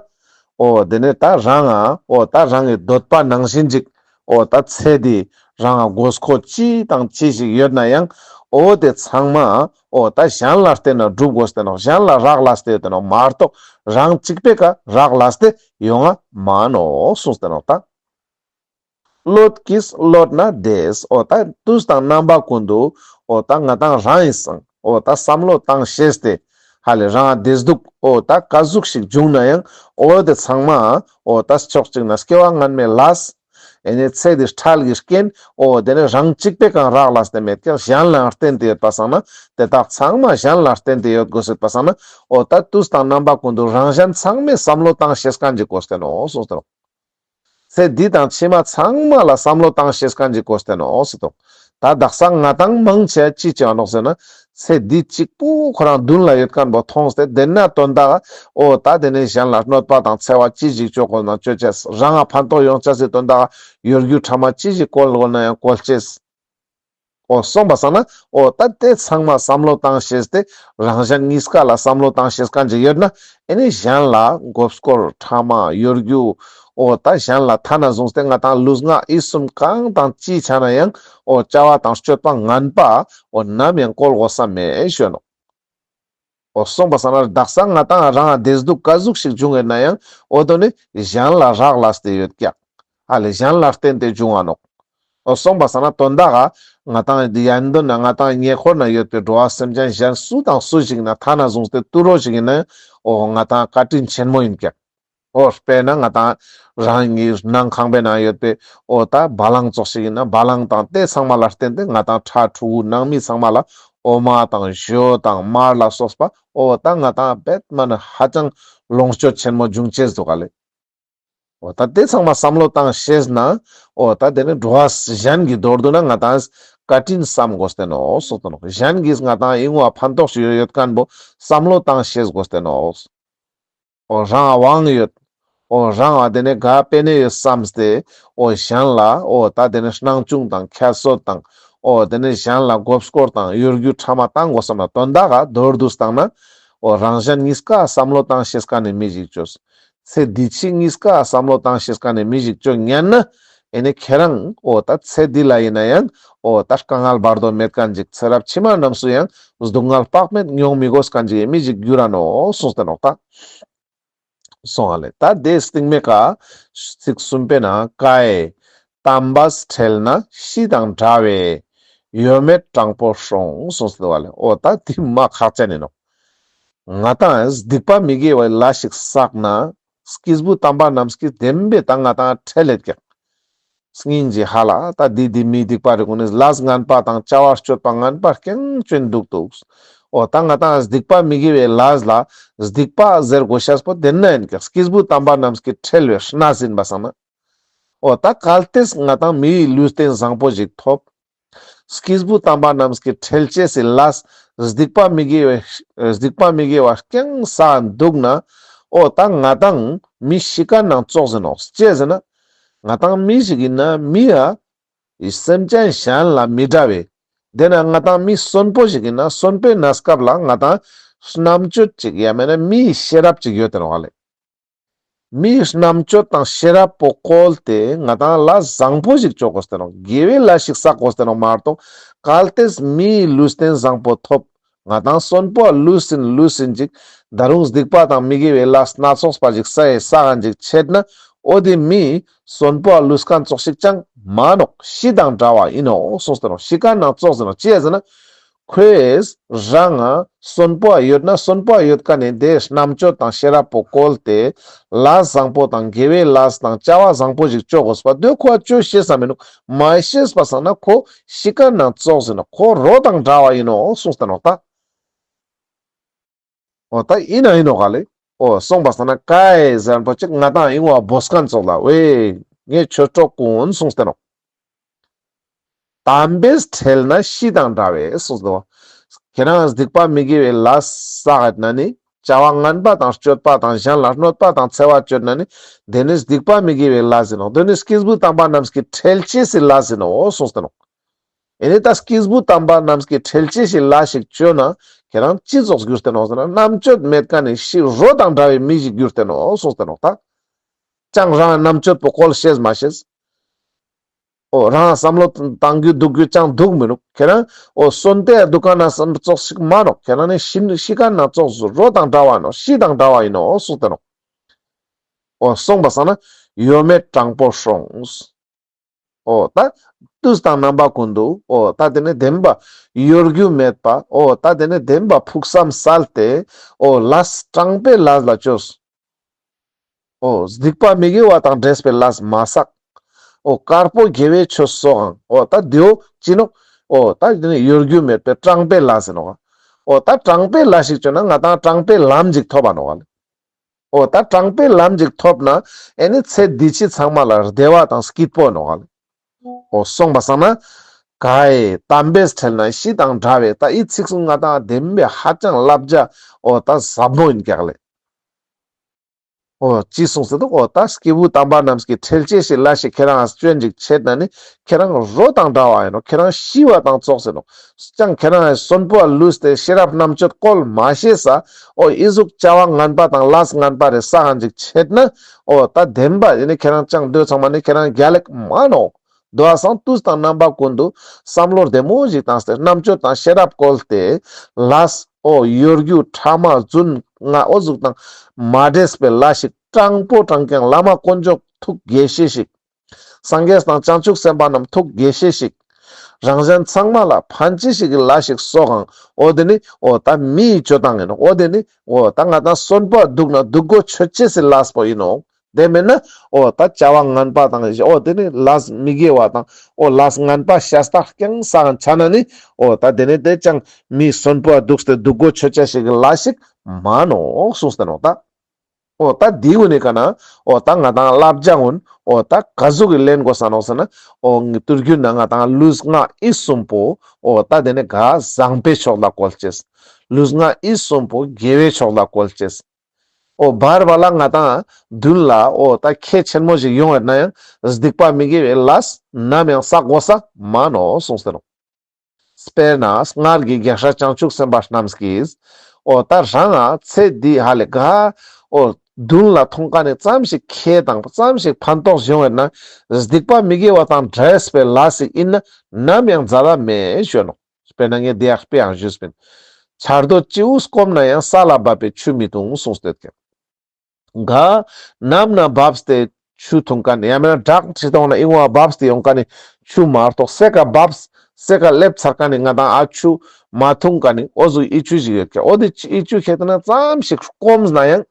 འོ་དེ་ནི་ད་རང་ང་འོ་ད་རང་གི་འདོད་པ་ནང་བཞིན་ཅིག་འོ་ད་ཚེ་འདི་ རང་ང་དགོས་མཁོ་ཅི་དང་ཅི་ཞིག་ཡོད་ན་ཡང་འོ་དེ་ཚང་མ་འོ་ད་གཞན་ལ་བརྟེན་ན་འགྲུབ་དགོས་ཏེ་ནོག། གཞན་ལ་རག་ལས་ཏེ་ཡོད་ཏེ་ནོག་མ་གཏོགས་རང་གཅིག་པོའི་ཀ་རག་ལས་ཏེ་ཡོང་ང་མ་ནོག་གསུངས་ཏེ་ནོག་ད། བློ་གིས་བློ་ན་བདེས། འོ་ད་དུས་དང་རྣམ་པ་ཀུན་ཏུ་འོ་ད་ང་དང་རང་ཡིན་སང་འོ་ད་བསམ་བློ་བཏང་ཤེས་ཏེ་ཧ་ལས་རང་བདེ་སྡུག་འོ་ད་ག་ཟུག་ཞིག་བྱུང་ན་ཡང་འོ་དེ་ཚང་མ་འོ་ད་ཕྱོགས་གཅིག་ན་སྐྱེ་བ་སྔན་མའི་ལས། ཨེ་ནེ་ཚེ་འདི་འཕྲལ་གྱི་རྐྱེན། འོ་དེ་ནི་རང་གཅིག་པོའི་ཀ་རག་ལས་ཏེ་མེད་ཀྱང་གཞན་ལའང་བརྟེན་ཏེ་ཡོད་པ་སང་ན་དེ་དག་ཚང་མ་གཞན་ལ་བརྟེན་ཏེ་ཡོད་དགོས་ཡོད་པ་སང་ན་འོ་ད་དུས་དང་རྣམ་པ་ཀུན་ཏུ་རང་གཞན་ཚང་མས་བསམ་བློ་བཏང་ཤེས་མཁན་ཅིག་དགོས་ཏེ་ནོག་གསུངས་ཏེ་ནོག། ཚེ་འདི་དང་ཕྱི་མ་ཚང་མ་ལ་བསམ་བློ་བཏང་ཤེས་མཁན་ཅིག་དགོས་ཏེ་ནོག་ཟེར་དོ། ད་དག་ས་ང་དང་མང་ཆེ་ཅི་བྱེད་ནོག་ཟེར་ན་ཚེ་འདི་གཅིག་པོ་ཁོ་རང་མདུན་ལ་ཡོད་མཁན་པོ་མཐོང་སྟེ་དེ་ན་དོན་དག་འོ་ད་དེ་ནས་གཞན་ལ་གནོད་པ་དང་འཚེ་བ་ཅི་ཞིག་བཅོ་དགོས་ན་བཅོ་ཅེས། རང་ང་ཕན་ཐོགས་ཡོང་ཅེས་སི་དོན་དག་གཡོ་སྒྱུ་ཕྲ་མ་ཅི་ཞིག་བཀོལ་དགོས་ན་ཡང་བཀོལ་ཅེས། འོ་སོང་པ་སང་ན་འོ་ད་དེ་ཚང་མ་བསམ་བློ་བཏང་ཤེས་ཏེ་རང་གཞན་གཉིས་ཀ་ལ་བསམ་བློ་བཏང་ཤེས་མཁན་ཅིག་ཡོད་ན་ཨེ་ནི་གཞན་ལ་མགོ་སྐོར་ཕྲ་མ་གཡོ་སྒྱུ་འོ་ད་གཞན་ལ་ཐ་ན་བཟུང་སྟེ་ང་དང་ལུས་ངག་ཡིད་གསུམ་གང་དང་ཅི་ཆ་ན་ཡང་འོ་བྱ་བ་དང་སྤྱོད་པ་ངན་པ་འོ་ནམ་ཡང་བཀོལ་དགོས་ས་མེད་ཞུ་ནོག། འོ་སོང་པ་སང་ན་དག་ས་ང་དང་རང་བདེ་སྡུག་ག་ཟུག་ཞིག་བྱུང་ཡོད་ན་ཡང་འོ་དོ་ནི་གཞན་ལ་རག་ལས་ཏེ་ཡོད་ཀྱག། ཨ་ལེ་གཞན་ལ་བརྟེན་ཏེ་བྱུང་བ་ནོག། འོ་སོང་པ་སང་ན་དོན་དག་ག་ང་དང་འདི་ཡན་དོན་ན་ང་དང་ཉེ་འཁོར་ན་ཡོད་པའི་འགྲོ་བ་སེམས་ཅན་གཞན་སུ་དང་སུ་ཞིག་ན་ཐ་ན་བཟུང་སྟེ་ཏུ་རོ་ཞིག་ཡིན་ན་འོ་ང་དང་བཀའ་དྲིན་ཆེན་མོ་ཡིན་ཀྱག། འོ་དཔེར་ན་ང་དང་རང་གི་ནང་ཁང་པའི་ནང་ཡོད་པའི་འོ་ད་བ་ལང་ཙོགས་ཤིག་ཡིན་ན་བ་ལང་དང་དེ་ཚང་མ་ལ་བརྟེན་ཏེ་ང་དང་ཕྲུ་གུ་ནང་མི་ཚང་མ་ལ་འོ་མ་དང་ཞོ་དང་མར་ལ་སོགས་པ་འོ་ད་ང་དང་བེད་མ་ན་ཧ་ཅང་ལོངས་སྤྱོད་ཆེན་མོ་འབྱུང་ཅེས་འདུག་ག་ལེ། འོ་ད་དེ་ཚང་མ་བསམ་བློ་བཏང་ཤེས་ན་འོ་ད་དེ་ནི་འགྲོ་བ་གཞན་གྱི་མདོར་བསྡུ་ན་ང་དང་བཀའ་དྲིན་བསམ་དགོས་ཏེ་ནོག་གསུངས་ཏེ་ནོག། གཞན་གྱིས་ང་དང་ཨི་ངོ་ཕན་ཐོགས་ཤིག་ཡོད་མཁན་པོ་བསམ་བློ་བཏང་ཤེས་དགོས་ཏེ་ནོག། འོ་རང་དབང་ཡོད། འོ་རང་ཨ་དེ་ནས་ག་པེ་ནེ་ཡོད་བསམས་ཏེ་འོ་གཞན་ལ་འོ་ད་དེ་ནས་སྣང་ཆུང་དང་ཁྱད་གསོད་དང་འོ་དེ་ནས་གཞན་ལ་མགོ་སྐོར་དང་གཡོ་སྒྱུ་ཕྲ་མ་བཏང་དགོས་བསམ་ན་དོན་དག་ག་མདོར་བསྡུས་བཏང་ན་འོ་རང་གཞན་གཉིས་ཀ་བསམ་བློ་བཏང་ཤེས་མཁན་ནི་མི་ཞིག་བཅོས། ཚེ་འདི་ཕྱི་གཉིས་ཀ་བསམ་བློ་བཏང་ཤེས་མཁན་ནི་མི་ཞིག་བཅོ་ཉན་ན་ཨེ་ནི་ཁྱེད་རང་འོ་ད་ཚེ་འདི་ལ་ཡིན་ན་ཡང་འོ་ད་དཀའ་ངལ་བར་དོ་མེད་མཁན་ཅིག། ཚེ་རབས་ཕྱི་མ་རྣམས་སུ་ཡང་སྡུག་བསྔལ་དཔག་མེད་མྱོང་མི་དགོས་མཁན་ཅིག་གི་མི་ཞིག་འགྱུར་ར་ནོག་གསུངས་ཏེ་ནོག་ད། སོང་ཨ་ལེ། ད་དེ་སྟིང་མའི་ཀ་ཚིག་གསུམ་པའི་ནང་ཀའི་དམ་པས་ཁྲེལ་ན་ཤི་དང་འདྲ་བས་གཡོ་མེད་དྲང་པོར་སྲོང་གསུངས་ཏེ་འདུག་ཨ་ལེ། འོ་ད་དེ་མ་ཁག་ཅན་ཡིན་ནོག། ང་དང་སྡིག་པ་མི་དགེ་བའི་ལས་ཤིག་བསགས་ན་སྐྱེས་བུ་དམ་པ་རྣམས་ཀྱིས་བདེན་པའི་ད་ང་དང་ཁྲེལ་ལེད་ཀྱག། སྙིང་རྗེ་ཧ་ལ་ད་འདི་འདི་མི་སྡིག་པ་རེ་ཀུན་ནི་ལས་ངན་པ་དང་བྱ་བ་སྤྱོད་པ་ངན་པ་རྐྱང་ཅན་འདུག་འདུག། འོ་ད་ང་དང་སྡིག་པ་མི་དགེ་བའི་ལས་ལ་སྡིག་པ་ཟེར་དགོས་ཤེས་པོ་དེ་ན་ཡིན་ཀྱག། སྐྱེས་བུ་དམ་པ་རྣམས་ཀྱིས་ཁྲེལ་བའི་གནས་ཡིན་པ་སང་ན། འོ་ད་གལ་ཏེ་ང་དང་མིའི་ལུས་རྟེན་བཟང་པོ་ཞིག་ཐོབ། སྐྱེས་བུ་དམ་པ་རྣམས་ཀྱིས་ཁྲེལ་ཅེས་སི་ལས་སྡིག་པ་མི་དགེ་བའི་སྡིག་པ་མི་དགེ་བ་རྐྱང་བསགས་འདུག་ན། འོ་ད་ང་དང་མི་ཤི་ཁན་ནང་ཙོགས་ཡིན་ནོག། ཅི་ཟེར་ན་ང་དང་མི་ཞིག་ཡིན་ན་མི་ཡ་སེམས་ཅན་གཞན་ལ་མི་འདྲ་བས། དེ་ན་ང་དང་མི་གསོན་པོ་ཞིག་ཡིན་ན་གསོན་པོའི་གནས་སྐབས་ལ་ང་དང་རྣམ་དཔྱོད་ཅིག་ཡ་མེད་ན་མིའི་ཤེས་རབ་ཅིག་ཡོད་དེ་ནོག་ལེ། མིའི་རྣམ་དཔྱོད་དང་ཤེས་རབ་པོ་བཀོལ་ཏེ་ང་དང་ལས་བཟང་པོ་ཞིག་བཅོ་དགོས་ཏེ་ནོག། དགེ་བའི་ལས་ཤིག་བསགས་དགོས་ཏེ་ནོག་མ་གཏོགས་གལ་ཏེ་མིའི་ལུས་རྟེན་བཟང་པོ་ཐོབ། ང་དང་གསོན་པོ་ལུས་ཟིན་ལུས་ཟིན་ཅིག་ད་རུང་སྡིག་པ་དང་མི་དགེ་བའི་ལས་སྣ་ཚོགས་པ་ཞིག་བསགས་ཡེ་བསགས་ཁན་ཅིག་ཆད་ན་འོ་དེ་མི་གསོན་པོ་ལུས་ཁན་ཙོགས་ཤིག་ཅང་མ་ནོག། ཤི་དང་འདྲ་བ་ཡིན་ནོག་གསུངས་ཏེ་ནོག། ཤི་ཁན་ནང་ཙོགས་ཡིན་ནོག། ཅི་ཡ་ཟེར་ན། ཁོས་རང་ང་གསོན་པོ་ཡོད་ན་གསོན་པོ་ཡོད་ཁན་ནི་དེ་རྣམ་དཔྱོད་དང་ཤེས་རབ་པོ་བཀོལ་ཏེ་ལས་བཟང་པོ་དང་དགེ་བའི་ལས་དང་བྱ་བ་བཟང་པོ་ཞིག་བཅོ་དགོས་པ་དེ་ཁོ་བཅོ་ཤེས་ས་མི་ནུག། མ་ཤེས་པ་སང་ན་ཁོ་ཤི་ཁན་ནང་ཙོགས་ཡིན་ནོག། ཁོ་རོ་དང་འདྲ་བ་ཡིན་ནོག་གསུངས་ཏེ་ནོག་ད། འོ་ད་ཡིན་ན་ཡིན་ནོག་ག་ལེ། འོ་སོང་པ་སང་ན་ཀའི་ཟེར་པོ་ཅིག་ང་དང་ཡིན་བ་བོས་ཁན་ཙོགས་ལ་ཝེ་ངའི་ཆོས་གྲོགས་ཀུན་གསུངས་ཏེ་ནོག། དམ་པས་ཁྲེལ་ན་ཤི་དང་འདྲ་བས་གསུངས་ཏེ་ནོག། ཁྱེད་རང་སྡིག་པ་མི་དགེ་བའི་ལས་བསགས་ན་ནི་བྱ་བ་ངན་པ་དང་སྤྱོད་པ་དང་གཞན་ལ་གནོད་པ་དང་འཚེ་བ་སྤྱོད་ན་ནི་དེ་ནི་སྡིག་པ་མི་དགེ་བའི་ལས་ཡིན་ནོག། དེ་ནི་སྐྱེས་བུ་དམ་པ་རྣམས་ཀྱི་ཁྲེལ་ཅེས་སི་ལས་ཡིན་ནོག་གསུངས་ཏེ་ནོག། ཨེ་ནི་ད་སྐྱེས་བུ་དམ་པ་རྣམས་ཀྱི་ཁྲེལ་ཅེས་སི་ལས་ཤིག་བཅོས་ན་ཁྱེད་རང་ཅི་ཙོགས་གྱུར་ཏེ་ནོག་ཟེར་ན་རྣམ་དཔྱོད་མེད་ཁན་ནི་ཤི་རོ་དང་འདྲ་བའི་མི་ཞིག་གྱུར་ཏེ་ནོག་གསུངས་ཏེ་ནོག་ད། ཅང་རང་རྣམ་དཔྱོད་པོ་བཀོལ་ཤེས་མ་ཤེས། འོ་རང་བསམ་བློ་བཏང་རྒྱུ་འདུག་རྒྱུ་ཅང་འདུག་མི་ནུག། ཁྱེད་རང་འོ་གསོན་ཏེ་འདུག་མཁན་ན་བསམ་ཙོགས་ཤིག་མ་ནོག། ཁྱེད་རང་ནི་ཤི་ཤི་མཁན་ན་ཙོགས་རོ་དང་འདྲ་བ་ནོག། ཤི་དང་འདྲ་བ་ཡིན་ནོག་གསུངས་ཏེ་ནོག། འོ་སོང་པ་སང་ན་གཡོ་མེད་དྲང་པོར་སོང་། འོ་ད་དུས་དང་རྣམ་པ་ཀུན་ཏུ་འོ་ད་དེ་ནི་བདེན་པ་གཡོ་སྒྱུ་མེད་པ། འོ་ད་དེ་ནི་བདེན་པ་ཕུགས་བསམ་གསལ་ཏེ་འོ་ལས་དྲང་པོའི་ལས་ལ་བཅོས། འོ་སྡིག་པ་མི་དགེ་བ་དང་འདྲེས་པའི་ལས་མ་བསགས། འོ་དཀར་པོ་དགེ་བའི་ཆོས་སོགས་ཨང་། འོ་ད་དེའོ་ཅི་ནོག། འོ་ད་དེ་ནི་གཡོ་སྒྱུ་མེད་པའི་དྲང་པོའི་ལས་ཟེར་ནོག། འོ་ད་དྲང་པོའི་ལས་ཤིག་བཅོས་ན་ང་དང་དྲང་པོའི་ལམ་ཅིག་ཐོབ་པ་ནོག་ལེ། འོ་ད་དྲང་པོའི་ལམ་ཅིག་ཐོབ་ན་ཨེ་ནི་ཚེ་འདི་ཕྱི་ཚང་མ་ལ་བདེ་བ་དང་སྐྱིད་པོ་ནོག་ལེ། འོ་སོང་པ་སང་ན་ག་ཡེ་དམ་པས་ཁྲེལ་ན་ཤི་དང་འདྲ་བའི་ད་ཨི་ཚིག་གསུང་ང་དང་བདེན་པའི་ཧ་ཅང་བསླབ་བྱ་འོ་ད་ཟབ་མོ་ཡིན་ཀྱག་ལེ། འོ་ཅི་གསུངས་ཟེར་དུག། འོ་ད་སྐྱེས་བུ་དམ་པ་རྣམས་ཀྱི་ཁྲེལ་ཆེ་ཞིག་ལ་ཞིག་ཁྱེད་རང་སྐྱོན་ཅིག་ཆད་ན་ནི་ཁྱེད་རང་རོ་དང་འདྲ་བ་ཡིན་ནོག། ཁྱེད་རང་ཤི་བ་དང་ཙོགས་ཡིན་ནོག། ཅང་ཁྱེད་རང་གསོན་པོ་ལུས་ཏེ་ཤེས་རབ་རྣམ་དཔྱོད་བཀོལ་མ་ཤེས་ས། འོ་ཨི་ཟུག་བྱ་བ་ངན་པ་དང་ལས་ངན་པ་རེ་བསགས་ཅིག་ཆད་ན་འོ་ད་བདེན་པ་ཡིན་ནི་ཁྱེད་རང་ཅང་འདོད་ཚང་མ་ནི་ཁྱེད་རང་རྒྱལ་ལེགས་མ་ནོག། དོ་བ་སང་དུས་དང་རྣམ་པ་ཀུན་ཏུ་བསམ་བློ་བདེ་མོ་ཞིག་བཏང་སྟེ་རྣམ་དཔྱོད་དང་ཤེས་རབ་བཀོལ་ཏེ་ལས་འོ་གཡོ་སྒྱུ་ཕྲ་མ་རྫུན་ང་འོ་ཟུག་དང་མ་འདྲེས་པའི་ལས་ཤིག་དྲང་པོ་དྲང་རྐྱང་བླ་མ་དཀོན་མཆོག་ཐུགས་དགྱེས་ཤེས་ཤིག། སངས་རྒྱས་དང་བྱང་ཆུབ་སེམས་དཔའ་རྣམས་ཐུགས་དགྱེས་ཤེས་ཤིག། རང་གཞན་ཚང་མ་ལ་ཕན་ཅེས་ཤིག་གི་ལས་ཤིག་སོགས་ཨང་། འོ་དེ་ནི་འོ་ད་མིའི་སྤྱོད་སྟངས་ཡིན་ནོག། འོ་དེ་ནི་འོ་ད་ང་དང་གསོན་པོ་འདུག་ན་འདུག་གོ་ཆོད་ཅེས་སི་ལས་པོ་ཡིན་ནོག། དེ་མེན་ན་འོ་ད་བྱ་བ་ངན་པ་དང་འོ་དེ་ནི་ལས་མི་དགེ་བ་དང་འོ་ལས་ངན་པ་ཤ་སྟག་རྐྱང་བསགས་ཆ་ན་ནི་འོ་ད་དེ་ནི་དེ་ཅང་མི་གསོན་པོ་འདུག་སྟེ་འདུག་གོ་ཆོད་ཅེས་ཤིག་གི་ལས་ཤིག་མ་ནོག་གསུངས་ཏེ་ནོག་ད། འོ་ད་དེ་གུན་ནི་ཀ་ན་འོ་ད་ང་དང་བསླབ་བྱ་གུན་འོ་ད་ག་ཟུག་གི་ལེན་དགོས་ས་ནོག་ཟེར་ན། འོ་ངི་དུས་རྒྱུན་ན་ང་དང་ལུས་ངག་ཡིད་གསུམ་པོ་འོ་ད་དེ་ནི་ག་བཟང་པོའི་ཕྱོགས་ལ་བཀོལ་ཅེས། ལུས་ངག་ཡིད་གསུམ་པོ་དགེ་བའི་ཕྱོགས་ལ་བཀོལ་ཅེས། འོ་བར་བར་ལ་ང་དང་མདུན་ལ་འོ་ད་ཁེ་ཆེན་མོ་ཞིག་ཡོང་བ་ན་ཡང་སྡིག་པ་མི་དགེ་བའི་ལས་ནམ་ཡང་བསགས་དགོས་ས་མ་ནོག་གསུངས་ཏེ་ནོག། དཔེར་ན་སྔར་གྱི་རྒྱལ་སྲས་བྱང་ཆུབ་སེམས་དཔའ་རྣམས་ཀྱིས་འོ་ད་རང་ང་ཚེ་འདི་ཧ་ལས་ག་འོ་མདུན་ལ་མཐོང་མཁན་ནི་ཙམ་ཞིག་ཁེ་དང་ཙམ་ཞིག་ཕན་ཐོགས་ཡོང་བ་ན་སྡིག་པ་མི་དགེ་བ་དང་འདྲེས་པའི་ལས་ཤིག་ཡིན་ན་ནམ་ཡང་མཛད་ད་མེད་ཞུ་ནོག། དཔེར་ན་ངས་དེ་ཡག་དཔེ་ཡང་ཞུས་པིན། ཆར་སྡོད་སྤྱི་བོ་སྐོམ་ན་ཡང་ས་ལ་བབས་པའི་ཆུ་མི་འཐུང་གསུངས་ཏེ་ཡོད་ཀྱག། ག་ནམ་ན་བབས་ཏེ་ཆུ་འཐུང་མཁན་ནི་ཡང་མེན་ན་བྲག་ཁྲི་སྟོང་ན་ཨི་ངོ་བ་བབས་ཏེ་ཡོང་མཁན་ནི་ཆུ་མ་གཏོགས་སེ་ཀ་བབས་སེ་ཀ་སླེབས་ཚར་མཁན་ནི་ང་དང་ཨ་ཆུ་མ་འཐུང་མཁན་ནི་འོ་ཟུག་ཨི་ཆུ་ཞིག་ཡོད་ཀྱག། འོ་དེ་ཨི་ཆུ་ཁེ་ཏེ་ན་ཙམ་ཞིག་སྐོམ་ན་ཡང་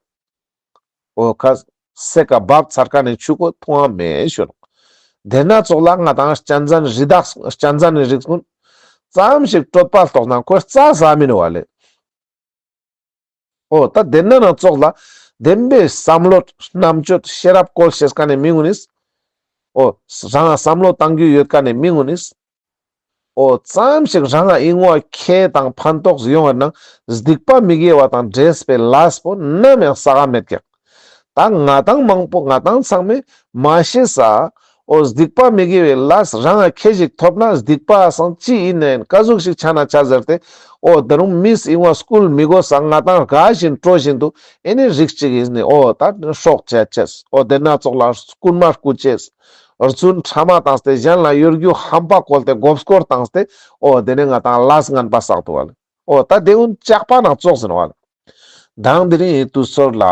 འོ་ཁ་སེ་ཀ་བབས་ཚར་མཁན་ནི་ཆུ་ཁོ་འཐུང་ང་མེད་ཞུ་ནོག། དེ་ན་ཙོགས་ལ་ང་དང་གཅན་གཟན་རི་དྭགས་གཅན་གཟན་ནི་རིགས་གུན་ཙམ་ཞིག་གྲོད་པ་ལྟོགས་ན་ཁོ་རྩྭ་ཟ་མི་ནུག་པ་ལེ། འོ་ད་དེ་ན་ན་ཙོགས་ལ་བདེན་པའི་བསམ་བློ་རྣམ་དཔྱོད་ཤེས་རབ་བཀོལ་ཤེས་མཁན་ནི་མི་གུན་ནིས། འོ་རང་ང་བསམ་བློ་བཏང་རྒྱུ་ཡོད་མཁན་ནི་མི་གུན་ནིས། འོ་ཙམ་ཞིག་རང་ང་ཨི་ངོ་ཁེ་དང་ཕན་ཐོགས་ཡོང་བ་ན་སྡིག་པ་མི་དགེ་བ་དང་འདྲེས་པའི་ལས་པོ་ནམ་ཡང་བསགས་ས་མེད་ཀྱག། ད་ང་དང་མང་པོ་ང་དང་ཚང་མས་མ་ཤེས་ས། འོ་སྡིག་པ་མི་དགེ་བའི་ལས་རང་ང་ཁེ་ཞིག་ཐོབ་ན་སྡིག་པ་སང་ཅི་ཡིན་ནའང་ག་ཟུག་ཞིག་ཆ་ན་ཆ་ཟེར་ཏེ། འོ་ད་རུང་མིས་ཨི་ངོ་སྐུལ་མི་དགོས་ས་ང་དང་དགའ་བཞིན་སྤྲོ་བཞིན་དུ་ཨེ་ནི་རིགས་ཅིག་ཡིན་ནི་འོ་ད་སྲོག་བཅད་ཅེས། འོ་དེ་ན་ཙོགས་ལ་རྐུན་མ་རྐུ་ཅེས། རྫུན་ཕྲ་མ་བཏང་སྟེ་གཞན་ལ་གཡོ་སྒྱུ་ཧམ་པ་བཀོལ་ཏེ་མགོ་སྐོར་བཏང་སྟེ་འོ་དེ་ནི་ང་དང་ལས་ངན་པ་བསགས་འདུག་པ་ལེ། འོ་ད་དེ་གུན་ཇག་པ་ན་ཙོགས་ཡིན་ནོག་པ་ལེ། དང་དེ་རིང་ངི་དུས་ཚོད་ལ་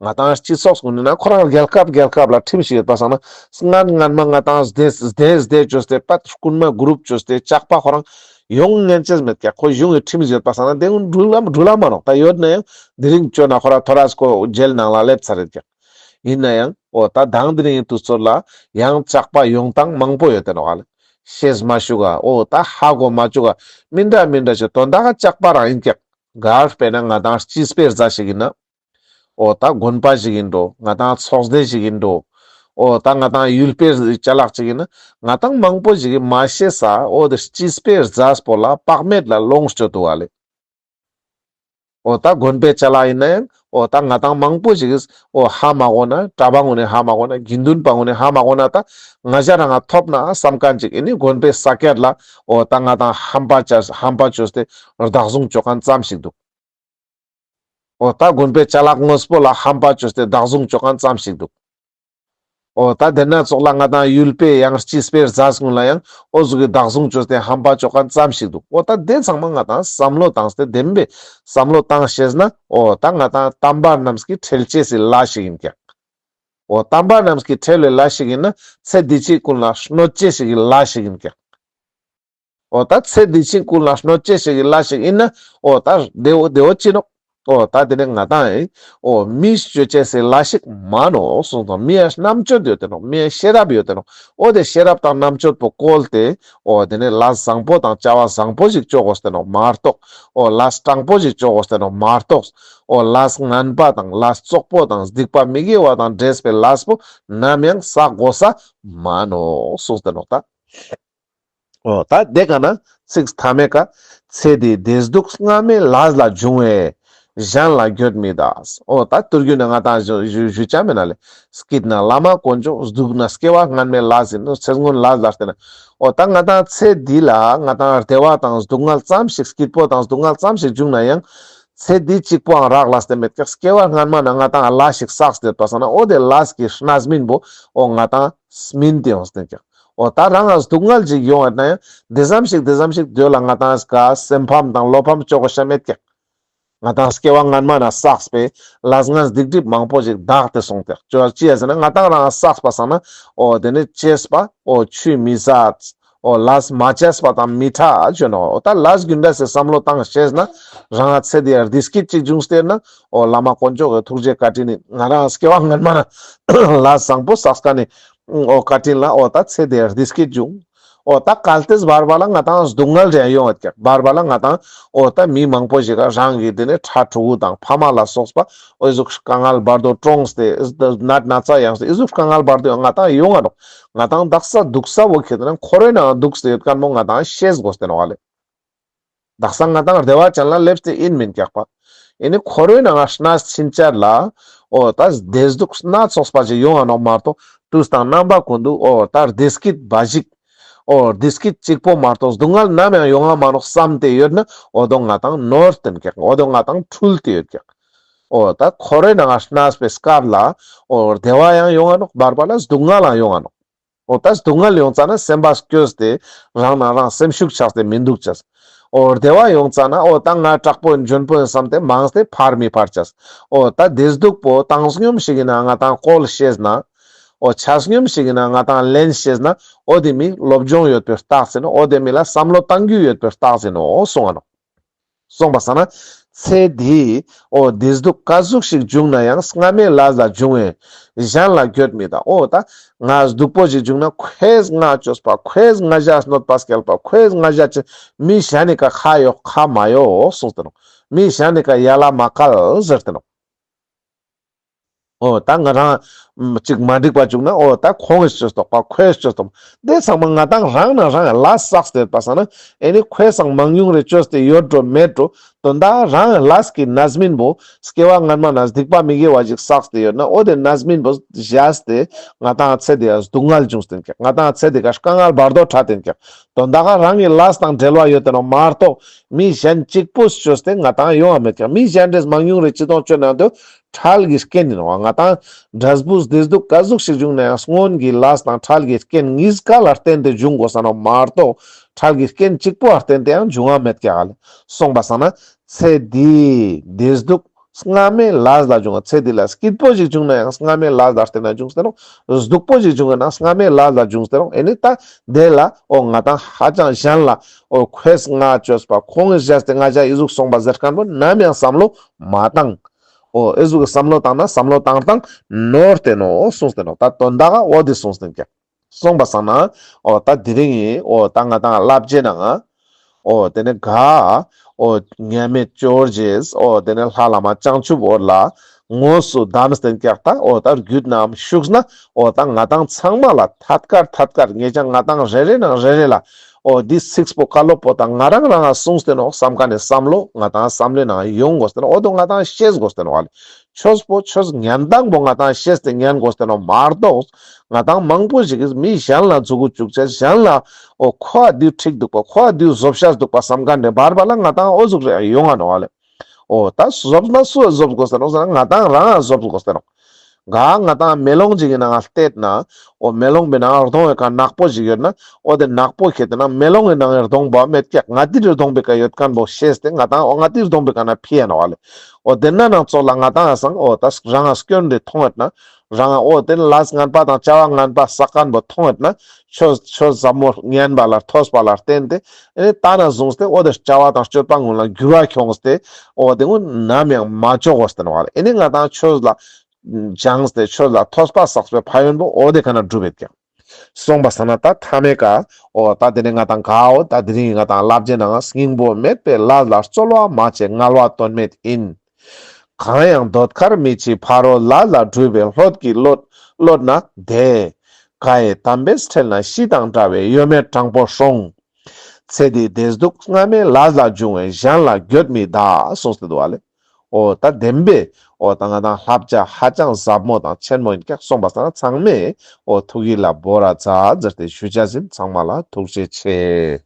ང་དང་སྤྱི་ཚོགས་གུན་ནི་ན་ཁོ་རང་རྒྱལ་ཁབ་རྒྱལ་ཁབ་ལ་ཁྲིམས་ཤིག་ཡོད་པ་སང་ན་སྔན་སྔན་མ་ང་དང་སྡེ་སྡེ་སྡེ་བཅོས་ཏེ་པད་རྐུན་མ་གུ་རུབ་བཅོས་ཏེ་ཇག་པ་ཁོ་རང་ཡོང་ཉན་ཅེས་མེད་ཀྱག། ཁོ་གཞུང་གི་ཁྲིམས་ཡོད་པ་སང་ན་དེ་གུན་འགྲུལ་ལ་འགྲུལ་ལ་མ་ནོག། ད་ཡོད་ན་ཡང་དེ་རིང་བཅོས་ན་ཁོ་རང་ཐོ་རས་ཁོ་ཇེལ་ནང་ལ་སླེབས་ཚར་རེད་ཀྱག། ཡིན་ན་ཡང་འོ་ད་དང་དེ་རིང་གི་དུས་ཚོད་ལ་ཡང་ཇག་པ་ཡོང་སྟངས་མང་པོ་ཡོད་དེ་ནོག་ལེ། ཤེས་མ་བཅུག་ག་འོ་ད་ཧ་གོ་མ་བཅུག་ག་མི་འདྲ་མི་འདྲ་ཅིག་དོན་དག་ཇག་པ་རང་ཡིན་ཀྱག། ག་དཔེར་ན་ང་དང་སྤྱི་དཔེ་རྫ་ཞིག་ཡིན་ན། འོ་ད་དགོན་པ་ཞིག་ཡིན་འགྲོ། ང་དང་ཚོགས་སྡེ་ཞིག་ཡིན་འགྲོ། འོ་ད་ང་དང་ཡུལ་དཔེ་ཅ་ལག་ཅིག་ཡིན་ན། ང་དང་མང་པོ་ཞིག་གིས་མ་ཤེས་ས་འོ་དེ་སྤྱི་དཔེ་རྫ་པོ་ལ་དཔག་མེད་ལ་ལོངས་སྤྱོད་འདུག་པ་ལེ། འོ་ད་དགོན་པའི་ཅ་ལག་ཡིན་ན་ཡང་འོ་ད་ང་དང་མང་པོ་ཞིག་གིས་འོ་ཧ་མ་གོ་ན། གྲྭ་པ་གུན་ནི་ཧ་མ་གོ་ན། དགེ་འདུན་པ་གུན་ནི་ཧ་མ་གོ་ན། ད་ང་ཞ་རང་ང་ཐོབ་ན་བསམ་མཁན་ཅིག་ཨེ་ནི་དགོན་པའི་ས་ཀྱད་ལ་འོ་ད་ང་དང་ཧམ་པ་བཅོས་ཧམ་པ་བཅོས་ཏེ་བདག་བཟུང་བཅོ་མཁན་ཙམ་ཞིག་འདུག། འོ་ད་དགོན་པའི་ཅ་ལག་དངོས་པོ་ལ་ཧམ་པ་བཅོས་ཏེ་བདག་བཟུང་བཅོ་མཁན་ཙམ་ཞིག་འདུག། འོ་ད་དེ་ན་ཙོགས་ལ་ང་ཏང་ཡུལ་པའི་ཡང་སྤྱི་སྤེ་ར་ཟ་སྔོན་ལ་ཡང་འོ་ཟུག་གི་བདག་བཟུང་བཅོས་ཏེ་ཧམ་པ་བཅོ་མཁན་ཙམ་ཞིག་འདུག་འོ་ད་དེ་ཚང་མ་ང་ཏང་བསམ་བློ་བཏང་སྟེ་བདེན་པའི་བསམ་བློ་བཏང་ཤེས་ན་འོ་ད་ང་ཏང་དམ་པ་རྣམས་ཀྱི་ཁྲེལ་བཅས་སི་ལས་ཤིག་ཡིན་ཀྱག་འོ་དམ་པ་རྣམས་ཀྱི་ཁྲེལ་བའི་ལས་ཤིག་ཡིན་ན་ཚེ་འདི་ཕྱི་ཀུན་ལ་གནོད་བཅས་ཤིག་གི་ལས་ཤིག་ཡིན་ཀྱག་འོ་ད་ཚེ་འདི་ཕྱི་ཀུན་ལ་གནོད་བཅས་ཤིག་གི་ལས་ཤིག་ཡིན་ན་འོ་ད་བདེ་བོ་བདེ་བོ་ཅི་ནོག་འོ་ད་དེ་ནས་ང་ཏང་ཨེ་འོ་མི་སྤྱོད་བཅས་སི་ལས་ཤིག་མ་ནོག་གསུངས་དང་། མི་ཡ་རྣམ་དཔྱོད་ཡོད་དེ་ནོག་མི་ཡ་ཤེས་རབ་ཡོད་དེ་ནོག་འོ་དེ་ཤེས་རབ་དང་རྣམ་དཔྱོད་པོ་བཀོལ་ཏེ་འོ་དེ་ནས་ལས་བཟང་པོ་དང་བྱ་བ་བཟང་པོ་ཞིག་བཅོ་དགོས་ཏེ་ནོག་མ་གཏོགས། འོ་ལས་སྤྲང་པོ་ཞིག་བཅོ་དགོས་ཏེ་ནོག་མ་གཏོགས། འོ་ལས་ངན་པ་དང་ལས་བཙོག་པོ་དང་སྡིག་པ་མི་དགེ་བ་དང་འདྲེས་པའི་ལས་པོ་ནམ་ཡང་བསགས་དགོས་ས་མ་ནོག་གསུངས་ཏེ་ནོག་ད། འོ་ད་དེ་ག་ན་ཚིག་མཐའ་མའི་ཀ་ཚེ་འདིའི་བདེ་སྡུག་སྔ་མའི་ལས་ལ་འབྱུང་བས་གཞན་ལ་འགྱོད་མི་གདའ། འོ་ད་དུས་རྒྱུན་ནས་ང་ཏང་ཞུ་ཞུ་ཞུ་ཅ་མེད་ན་ལེ། སྐྱིད་ན་བླ་མ་དཀོན་མཆོག་སྡུག་ན་སྐྱེ་བ་སྔན་མའི་ལས་ཡིན་ནོ་ཚེ་སྔོན་ལས་ལ་བརྟེན་ན། འོ་ད་ང་ཏང་ཚེ་འདི་ལ་ང་ཏང་བདེ་བ་དང་སྡུག་བསྔལ་ཙམ་ཞིག་སྐྱིད་པོ་དང་སྡུག་བསྔལ་ཙམ་ཞིག་བྱུང་ན་ཡང་ཚེ་འདི་གཅིག་པོའང་རག་ལས་ཏེ་མེད་ཀྱག་སྐྱེ་བ་སྔན་མ་ན་ང་ཏང་ལས་ཤིག་བསགས་ཏེ་ཡོད་པ་སང་ན་འོ་དེ་ལས་ཀྱི་རྣམ་སྨིན་པོ་འོ་ང་ཏང་སྨིན་ཏེ་ཡོང་སྟེ་ཀྱག་འོ་ད་རང་ང་སྡུག་བསྔལ་ཅིག་ཡོང་བ་ན་ཡང་དེ་ཙམ་ཞིག་དེ་ཙམ་ཞིག་དེ་ལ་ང་ཏང་ག་སེམས་ཕམ་དང་བློ་ཕམ་བཅོ་དགོས་ཤ་མེད་ཀྱག་ང་ཏང་སྐྱེ་བ་སྔན་མ་ན་བསགས་པའི་ལས་ངན་སྡིག་སྒྲིབ་མང་པོ་ཞིག་དག་སྟེ་སོང་སྟེ་ཅོ་ཅི་ཡ་ཟེར་ན་ང་ཏང་རང་ང་བསགས་པ་སང་ན་འོ་དེ་ནི་བཅས་པ་འོ་ཆུད་མི་ཟ། འོ་ལས་མ་བཅས་པ་དང་མི་ཕྲད་ཅོ་ནོ། འོ་ད་ལས་རྒྱུ་འབྲས་སི་བསམ་བློ་བཏང་ཤེས་ན་རང་ང་ཚེ་འདི་ཡ་བདེ་སྐྱིད་ཅིག་འབྱུང་སྟེ་ན་འོ་བླ་མ་དཀོན་མཆོག་གི་ཐུགས་རྗེ་བཀའ་དྲིན་ནི་ང་རང་སྐྱེ་བ་སྔན་མ་ན་ལས་བཟང་པོ་བསགས་ཀ་ནི་འོ་བཀའ་དྲིན་ལ་འོ་ད་ཚེ་འདི་ཡ་བདེ་སྐྱིད་འབྱུང་། འོ་ད་གལ་ཏེ་བར་བར་ལ་ང་ཏང་སྡུག་བསྔལ་རེ་ཡོང་བ་ཀྱག་བར་བར་ལ་ང་ཏང་འོ་ད་མི་མང་པོ་ཞིག་ག་རང་གི་དེ་ནས་ཕྲུ་གུ་དང་ཕ་མ་ལ་སོགས་པ་འོ་ཟུག་དཀའ་ངལ་བར་དོ་གྲོངས་ཏེ་ནད་ན་ཚ་ཡོངས་ཏེ་ཨི་ཟུག་དཀའ་ངལ་བར་དོ་ང་ཏང་ཡོང་ང་ནོག་ང་ཏང་དག་ས་འདུག་ས་བོ་ཁེ་ཏེ་ན་འཁོར་བའི་ནང་འདུག་སྟེ་ཡོད་མཁན་མོ་ང་ཏང་ཤེས་དགོས་ཏེ་ནོག་ལེ། དག་ས་ང་ཏང་བདེ་བ་ཅན་ལ་སླེབས་ཏེ་ཡིན་མིན་ཀྱག་པ། ཨེ་ནི་འཁོར་བའི་ནང་ང་གནས་ཕྱིན་ཆད་ལ་འོ་ད་བདེ་སྡུག་སྣ་ཚོགས་པ་ཞིག་ཡོང་ང་ནོག་མ་གཏོགས་དུས་དང་རྣམ་པ་ཀུན་ཏུ་འོ་ད་བདེ་སྐྱིད་འབའ་ཞིག་འོ་བདེ་སྐྱིད་གཅིག་པོ་མ་གཏོགས་སྡུག་བསྔལ་ནམ་ཡང་ཡོང་ང་མ་ནོག་བསམ་སྟེ་ཡོད་ན་འོ་དོ་ང་ཏང་ནོར་ཏེན་ཀྱག་འོ་དོ་ང་ཏང་འཁྲུལ་ཏེ་ཡོད་ཀྱག་འོ་ད་འཁོར་བའི་ནང་ང་གནས་པའི་སྐབས་ལ་འོ་བདེ་བ་ཡང་ཡོང་ང་ནོག་བར་བར་ལ་སྡུག་བསྔལ་ཡང་ཡོང་ང་ནོག་འོ་ད་སྡུག་བསྔལ་ཡོང་ཙ་ན་སེམས་པ་སྐྱོ་སྟེ་རང་ནང་རང་སེམས་ཤུགས་ཆག་སྟེ་མི་འདུག་ཅེས། འོ་བདེ་བ་ཡོང་ཙ་ན་འོ་ད་ང་དྲག་པོ་ཡིན་འཇོན་པོ་ཡིན་བསམ་སྟེ་མང་སྟེ་ཕར་མི་ཕར་ཅེས། འོ་ད་བདེ་སྡུག་པོ་བཏང་སྙོམས་ཤིག་ཡིན་ན་ང་ཏང་བཀོལ་ཤེས་ན། འོ་ཆ་སྙོམས་ཤིག་ཡིན་ན་ང་ཏང་ལེན་ཤེས་ན། འོ་དེ་མི་སློབ་སྦྱོང་ཡོད་པའི་རྟགས་ཡིན་ནོག་འོ་དེ་མི་ལ་བསམ་བློ་བཏང་རྒྱུ་ཡོད་པའི་རྟགས་ཡིན་ནོག་གསུང་ང་ནོག་གསུངས་པ་སང་ན། ཚེ་འདིའི་འོ་བདེ་སྡུག་ག་ཟུག་ཞིག་བྱུང་ན་ཡང་སྔ་མའི་ལས་ལ་འབྱུང་བས་གཞན་ལ་འགྱོད་མི་གདའ། འོ་ད་ང་སྡུག་པོ་ཞིག་བྱུང་ན་ཁོས་ང་བཅོས་པ་ཁོས་ང་ཞ་གནོད་པ་སྐྱལ་པ་ཁོས་ང་ཞ་ཅི་མི་གཞན་ནི་ཀ་ཁ་ཡོག་ཁ་མ་ཡོག་གསུངས་ཏེ་ནོག་མི་གཞན་ནི་ཀ་ཡ་ལ་མ་ཁལ་ཟེར་ཏེ་ནོག་འོ་ད་ང་རང་ཅིག་མ་འགྲིག་པ་བྱུང་ན་འོ་ད་ཁོང་གིས་བཅོས་ཏོག་པ་ཁོས་བཅོས་ཏོག་དེ་ཚང་མ་ང་ཏང་རང་ན་རང་ལས་བསགས་ཏེ་ཡོད་པ་སང་ན་ཨེ་ནི་ཁོས་སང་མང་ཉུང་རེ་བཅོས་ཏེ་ཡོད་འགྲོ་མེད་འགྲོ་དོན་དག་རང་ལས་ཀྱི་རྣམ་སྨིན་པོ་སྐྱེ་བ་སྔན་མ་ན་སྡིག་པ་མི་དགེ་བ་ཞིག་བསགས་ཏེ་ཡོད་ན་འོ་དེ་རྣམ་སྨིན་པོ་བཞག་སྟེ་ང་ཏང་ཚེ་འདི་ཡ་སྡུག་བསྔལ་བྱུང་སྟེ་ཀྱག་ང་ཏང་ཚེ་འདི་ཀ་དཀའ་ངལ་བར་དོ་འཕྲད་དེ་ཀྱག་དོན་དག་རང་གི་ལས་དང་འབྲེལ་བ་ཡོད་དེ་ནོག་མ་གཏོགས་མི་གཞན་གཅིག་པོས་བཅོས་ཏེ་ང་ཏང་ཡོང་བ་མེད་ཀྱག་མི་གཞན་རེས་མང་ཉུང་རེ་ཅི་དང་བཅོས་ན་དོ་འཕྲལ་གྱི་རྐྱེན་ཡིན་ནོག་ང་ཏང་འབྲས་བུ་བདེ་སྡུག་ག་ཟུག་ཞིག་བྱུང་ན་ཡང་སྔོན་གྱི་ལས་དང་འཕྲལ་གྱི་རྐྱེན་གཉིས་ཀ་ལ་བརྟེན་ཏེ་འབྱུང་དགོས་ས་ནོག་མ་གཏོགས་འཕྲལ་གྱི་རྐྱེན་གཅིག་པོ་ལ་བརྟེན་ཏེ་ཡང་འབྱུང་བ་མེད་ཀྱག་ལེ། གསུངས་པ་སང་ན་ཚེ་འདིའི་བདེ་སྡུག་སྔ་མའི་ལས་ལ་འབྱུང་བ། ཚེ་འདི་ལ་སྐྱིད་པོ་ཞིག་བྱུང་ན་ཡང་སྔ་མའི་ལས་ལ་བརྟེན་ན་འབྱུང་སྟེ་ནོག་སྡུག་པོ་ཞིག་བྱུང་ན་སྔ་མའི་ལས་ལ་འབྱུང་སྟེ་ནོག་ཨེ་ནི་ད་དེ་ལ་འོ་ང་ཏང་ཧ་ཅང་གཞན་ལ་འོ་ཁོས་ང་བཅོས་པ་ཁོང་གིས་བཅོས་ཏེ་ང་ཞ་ཨི་ཟུག་སོང་པ་ཟེར་མཁན་པོ་ནམ་ཡང་བསམ་བློ་མ་བཏང་། འོ་ཨི་ཟུག་གི་བསམ་བློ་བཏང་ན་བསམ་བློ་བཏང་སྟངས་ནོར་ཏེ་ནོག་གསུངས་ཏེ་ནོག་ད་དོན་དག་འོ་དེ་གསུངས་ཏེ་ཀྱག་གསུངས་པ་སང་ན་འོ་ད་དེ་རིང་ངི་འོ་ད་ང་ཏང་བསླབ་བྱའི་ནང་ང་འོ་དེ་ནས་ག་འོ་མཉམ་མེད་ཇོ་བོ་རྗེས་འོ་དེ་ནས་ལྷ་བླ་མ་བྱང་ཆུབ་འོད་ལ་དངོས་སུ་གདམས་ཏེ་ཀྱག་ད་འོ་ད་རྒྱུད་ནམ་ཞུགས་ན་འོ་ད་ང་ཏང་ཚང་མ་ལ་ཐད་ཀར་ཐད་ཀར་ངེད་ཅག་ང་ཏང་རེ་རེ་ནང་རེ་རེ་ལ་འོ་འདི་ཚིགས་པོ་བཀའ་སློབ་པོ་ད་ང་རང་རང་ང་གསུངས་ཏེ་ནོག་བསམ་མཁན་ནི་བསམ་བློ་ང་ཏང་བསམ་བློའི་ནང་ཡོང་དགོས་ཏེ་ནོག་འོ་དོ་ང་ཏང་ཤེས་དགོས་ཏེ་ནོག་ཨ་ལེ། ཆོས་པོ་ཆོས་ཉན་སྟངས་པོ་ང་ཏང་ཤེས་ཏེ་ཉན་དགོས་ཏེ་ནོག་མ་གཏོགས་ང་ཏང་མང་པོ་ཞིག་གིས་མི་གཞན་ལ་མཛུ་གུ་བཙུགས་བྱས་གཞན་ལ་འོ་ཁོ་ཨ་འདི་འགྲིག་འདུག་པ་ཁོ་ཨ་འདི་བཟོ་ཤེས་འདུག་པ་བསམ་མཁན་ནི་བར་བར་ལ་ང་ཏང་འོ་ཟུག་རེ་ཡོང་ང་ནོག་ཨ་ལེ། འོ་ད་བཟོ་ན་སུ་བཟོ་དགོས་ཏེ་ནོག་ཟེར་ན་ང་ཏང་རང་ང་བཟོ་དགོས་ཏེ་ནོག་ག་ང་ཏང་མེ་ལོང་ཅིག་གི་ནང་ང་བལྟས་ན། འོ་མེ་ལོང་པའི་ནང་ང་གདོང་བའི་ཀ་ནག་པོ་ཞིག་ཡོད་ན། འོ་དེ་ནག་པོ་ཁྱེར་ཏེ་ན་མེ་ལོང་གི་ནང་ང་གདོང་པོ་མེད་ཀྱག། ང་ཏིའི་གདོང་པའི་ཀ་ཡོད་མཁན་པོ་ཤེས་ཏེ་ང་ཏང་འོ་ང་ཏིའི་གདོང་པའི་ཀ་ནེ་ཕི་ཡ་ནོག་ལེ། འོ་དེ་ན་ནང་ཙོགས་ལ་ང་ཏང་ཨ་སང་འོ་ད་རང་ང་སྐྱོན་རེ་མཐོང་ཡོད་ན། རང་ང་འོ་དེ་ལས་ངན་པ་དང་བྱ་བ་ངན་པ་བསགས་མཁན་པོ་མཐོང་ཡོད་ན། ཆོས་ཆོས་ཟབ་མོ་ཉན་པ་ལ་ཐོས་པ་ལ་བརྟེན་ཏེ། ཨེ་ནི་ད་ནས་བཟུང་སྟེ་འོ་དེ་བྱ་བ་དང་སྤྱོད་པ་ཀུན་ལ་འགྱུར་བ་ཁྱོངས་ཏེ། འོ་དེ་ཀུན་ནམ་ཡང་མ་ལྕོགས་གོས་ཟེར་ནོག་ལེ། ཨེ་ནི་ང་ཏང་ཆོས་ལ་སྦྱངས་ཏེ་ཆོས་ལ་ཐོས་པ་བསགས་པའི་ཕན་ཡོན་པོ་འོ་དེ་ཀ་ནེ་འགྲུབ་ཡོད་ཀྱག། སོང་པ་སང་ན་ད་མཐའ་མའི་ཀ་འོ་ད་དེ་ནེ་ང་ཏང་ག་འོ་ད་དེ་རིང་ང་ཏང་བསླབ་བྱའི་ནང་སྙིང་པོ་མེད་པའི་ལས་ལ་རྩོལ་བ་མ་བྱེད་ངལ་བ་དོན་མེད་ཡིན། གང་ཡང་འདོད་ཁར་མི་མཆིས་ཕ་རོལ་ལས་ལ་སྒྲུབ་པའི་ལྷོད་ཀྱིས་ཀློད་ཀློད་ན་བདེ། ག་ཡི་དམ་པས་ཁྲེལ་ན་ཤི་དང་འདྲ་བའི་གཡོ་མེད་དྲང་པོ་སྲོང་། ཚེ་འདིའི་བདེ་སྡུག་སྔ་མའི་ལས་ལ་འབྱུང་བས་གཞན་ལ་འགྱོད་མི་གདའ་གསུངས་ཏེ་འདུག་ལེ། འོ་ད་བདེན་པའི་འོ་ད་ང་ཏང་བསླབ་བྱ་ཧ་ཅང་ཟབ་མོ་དང་ཆེན་མོ་ཡིན་ཀྱག། སོང་པ་སང་ན་ཚང་མས་འོ་ཐུགས་ཡིད་ལ་བོར་ར་མཛད་ཟེར་ཏེ་ཞུ་ཅེས་ཡིན། ཚང་མ་ལ་ཐུགས་རྗེ་ཆེ།